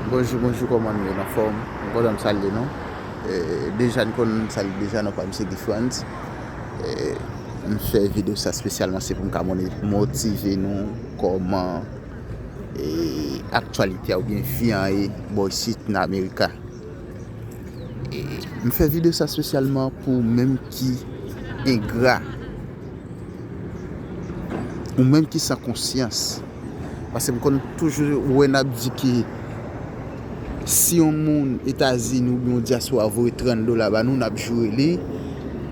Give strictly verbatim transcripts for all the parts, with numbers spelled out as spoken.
Bonjou, bonjou, kòman nou ye? Nan fòm? M kontan m salye nou. E, deja n konn m salye deja, non pa m se Guy Frantz. E, m fè videyo sa espesyalman se pou m ka mo- motive nou kòman e, aktyalite a oubyen vi an ye bò isit nan Amerika. E, m fè videyo sa espesyalman pou ou menm ki engra, ou menm ki san konsyans. Paske m konn toujou wè n ap di ke si yon moun Etazini oubyen yon dyaspora voye trant dola ba nou, n ap joure li.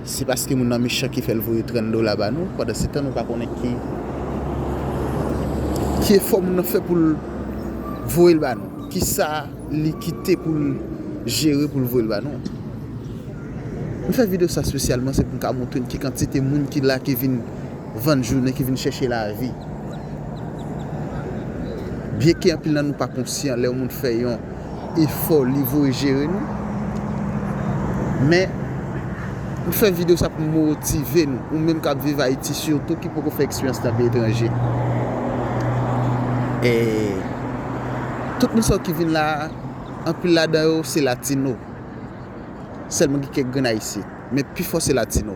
Se paske moun nan mechan ki fè l voye trant dola ba nou. Pandan se tan, nou pa konnen ki, ki efò moun nan fè pou l voye l ba nou. Kisa li kite pou l jere pou l voye l ba nou. M fè videyo sa espesyalman, se pou m ka montre n ki kantite moun ki la, ki vin vann jounen, ki vin chèche lavi. Byenke anpil nan nou pa konsyan, lè yon moun fè yon efò, li voye jere nou. Men, m fè videyo sa pou m motive nou, ou menm k ap viv Ayiti sitou, ki poko fè eksperyans nan peyi etranje. E tout moun sa yo ki vin la, anpil ladan yo se latino. Sèlman gen kèk grenn ayisyen, men pifò se latino.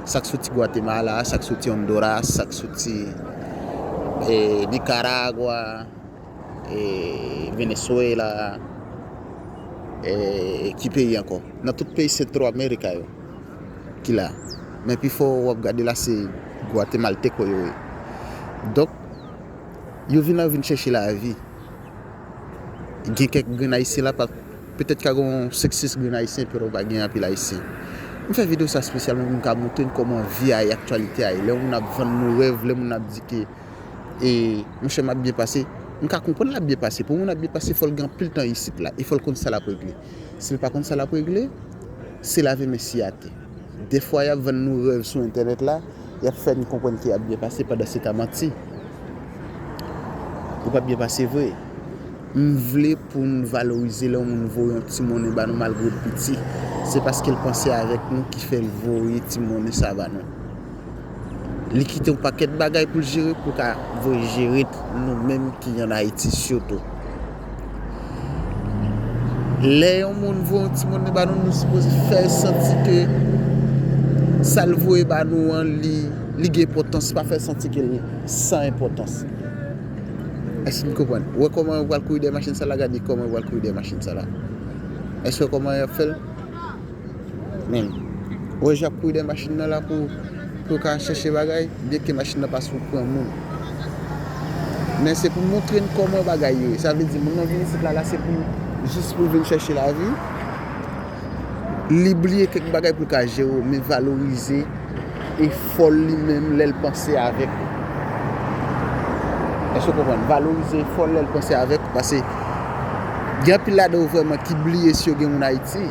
Sa k soti Gwatemala, sa k soti Honduras, sa k soti e, Nicaragua, e, Venezuela, e, ki peyi ankò? Nan tout peyi Sentro Amerika yo ki la. Men pifò w ap gade la se Gwatemalteko yo ye. Donk, yo vin la, yo vin chèche lavi. Gen kèk grenn ayisyen la, pa, petèt ka gen yon senk sis grenn ayisyen, pero pa gen anpil ayisyen. M fè videyo sa espesyalman pou m ka montre n kòman vi a ye, aktyalite a ye. Lè yon moun ap vann nou rèv, lè moun ap di ke, e, monchè, m ap byen pase, m ka konprann l ap byen pase. Pou yon moun ap byen pase, fò l gen anpil tan isit la, e fò l konn sa l ap regle. Si l pa konn sa l ap regle, se lave men siyate. Defwa, y ap vann nou rèv sou entènèt la, y ap fè n konprann ke y ap byen pase, pandan se tan manti. Ou p ap byen pase vre. M vle pou n valorize lè yon moun voye yon ti monnen ba nou malgre l piti. Se paske l panse avèk nou ki fè l voye ti monnen sa ba nou. Li kite yon pakèt bagay pou l jere, pou l ka voye jere nou menm ki ann Ayiti sitou. Lè yon moun voye yon ti monnen ba nou, nou sipoze fè l santi ke sa l voye ba nou an, li, li gen enpòtans, pa fè l santi ke l san enpòtans. Èske n konprann? Ou wè kòman yo pral kouri dèyè machin sa la? Gade kòman yo pral kouri dèyè machin sa la. Èske w wè kòman y ap fè l? Men, ou wè jan y ap kouri dèyè machin nan la pou, pou yo ka chèche bagay, byenke machin nan pa sou pran moun. Men se pou montre n kòman bagay yo ye. Sa vle di, moun nan vin isit la, la se pou, jis pou l vin chèche lavi. Li bliye kèk bagay pou l ka jere w, men valorize efò l li menm lè l panse avèk ou. Èske w konprann? Valorize efò l lè l panse avèk ou, paske gen anpil ladan yo vrèman ki bliye si yo gen moun Ayiti.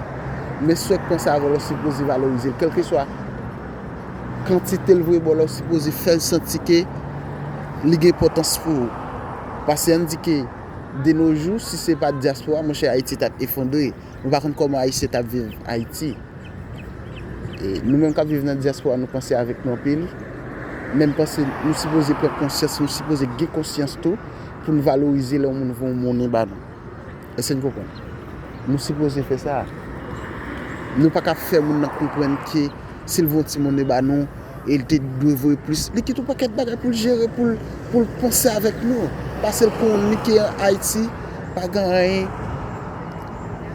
Men si w panse avè l, ou sipoze valorize l, kèlkeswa kantite l voye ba w la, ou sipoze fè l santi ke li gen enpòtans pou ou. Paske ann di ke de nos jours, si se pa t dyaspora, monchè, Ayiti t ap efondre. Nou pa konn kòman Ayisyen t ap viv Ayiti. E nou menm k ap viv nan dyaspora, nou panse avèk nou anpil. Men m panse nou sipoze pran konsyans, nou sipoze gen konsyans tou pou n valorize lè yon moun voye yon monnen ba nou. Èske n konprann? Nou sipoze fè sa. Nou pa ka fè moun nan konprann ke si l voye yon ti monnen ba nou, e l te dwe voye plis. Li kite yon pakèt bagay pou l jere, pou l, pou l panse avèk nou. Paske l konnen ke Ayiti pa gen anyen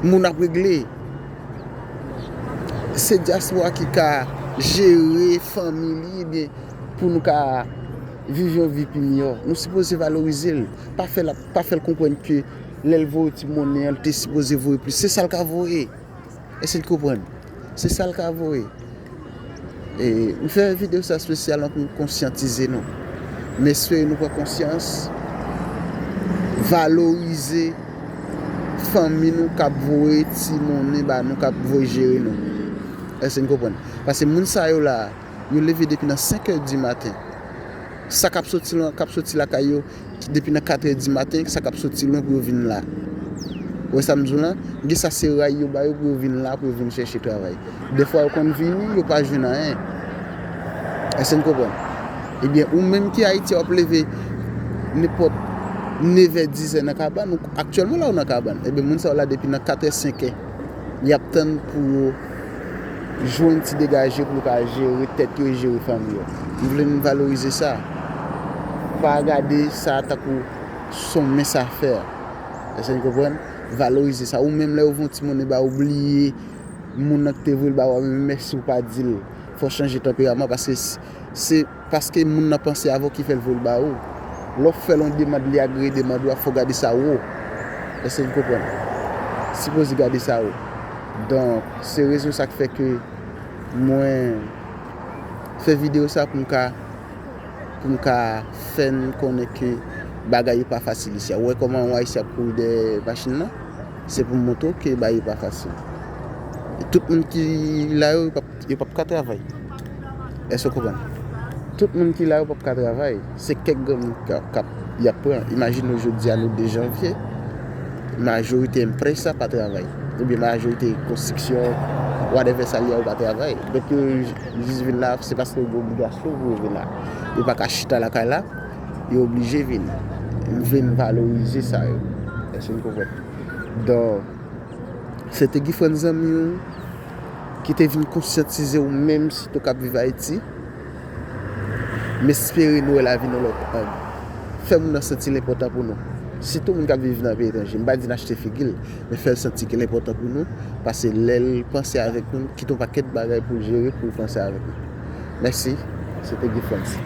moun ap regle. Se dyaspora ki ka jere fanmi li, ebyen, pou nou ka viv yon vi pi miyò. Nou sipoze valorize l. Pa fè l, pa fè l konprann ke lè l voye ti monnen an, l te sipoze voye plis. Se sa l ka voye. Èske n konprann? Se sa l ka voye. E, m fè videyo sa espesyalman pou m konsyantize nou. M espere nou pran konsyans, valorize fanmi nou k ap voye ti monnen ba nou, k ap voye jere nou. Èske n konprann? Paske moun sa yo la, yo leve depi nan senk è di maten. Sa k ap soti lan, k ap soti lakay yo, depi nan kat è di maten, sa k ap soti lwen pou yo vin la. Ou wè sa m di w lan? Gen sa se ray yo ba yo pou yo vin la, pou yo vin chèche travay. Dèfwa yo konn vini, yo pa jwenn anyen. Èske n konprann? Ebyen, ou menm ki Ayiti, w ap leve nenpòt nevè, dizè nan kabann, ou aktyèlman la ou nan kabann. Ebyen, moun sa yo la depi nan katrè, senkè. Y ap tann pou yo jwenn ti degaje pou yo ka jere tèt yo e jere fanmi yo. M vle n valorize sa. Pa gade sa tankou s on mens a fè. Èske n konprann? Valorize sa. Ou menm lè yo voye yon ti monnen ba ou, bliye moun nan ki te voye l ba ou a, men mèsi ou pa di l. Fò w chanje tanperaman paske s- se paske moun nan panse avè w ki fè l voye l ba ou. Lè w fè l yon demann, li agreye demann ou a, fò w gade sa wo. Èske n konprann? Sipoze gade sa wo. Donk, se rezon sa k fè ke mwen fè videyo sa pou m ka pou m ka fè n konnen ke bagay yo pa fasil isi a. Ou wè kòman yon Ayisyen ap kouri dèyè machin nan? Se pou m montre w ke bagay yo pa fasil. E tout moun ki la yo, yo p ap, yo p ap ka travay. Èske w konprann? Tout moun ki la yo p ap ka travay. Se kèk granmoun k ap, k ap, y ap pran. Imajine w jodi a, nou de janvye, majorite empresa pa travay. Oubyen majorite konstriksyon, whatever sa l ye a, yo pa travay. Donk yo jis vin la, se paske yo gen obligasyon pou yo vin la. Yo pa ka chita lakay la, yo oblije vin. M vin valorize sa yo. Èske n konprann? Donk, se te Guy Frantz zanmi w ki te vin konsyantize w menm sitou k ap viv Ayiti. M espere nou wè lavi nan lòt ang. Fè moun nan santi l enpòtan pou nou. Sitou moun k ap viv nan peyi etranje. M pa di n achte figi l, men fè l santi ke l enpòtan pou nou. Paske lè l panse avèk nou, kite yon pakèt bagay pou l jere, pou l panse avèk nou. Mèsi. Se te Guy Frantz.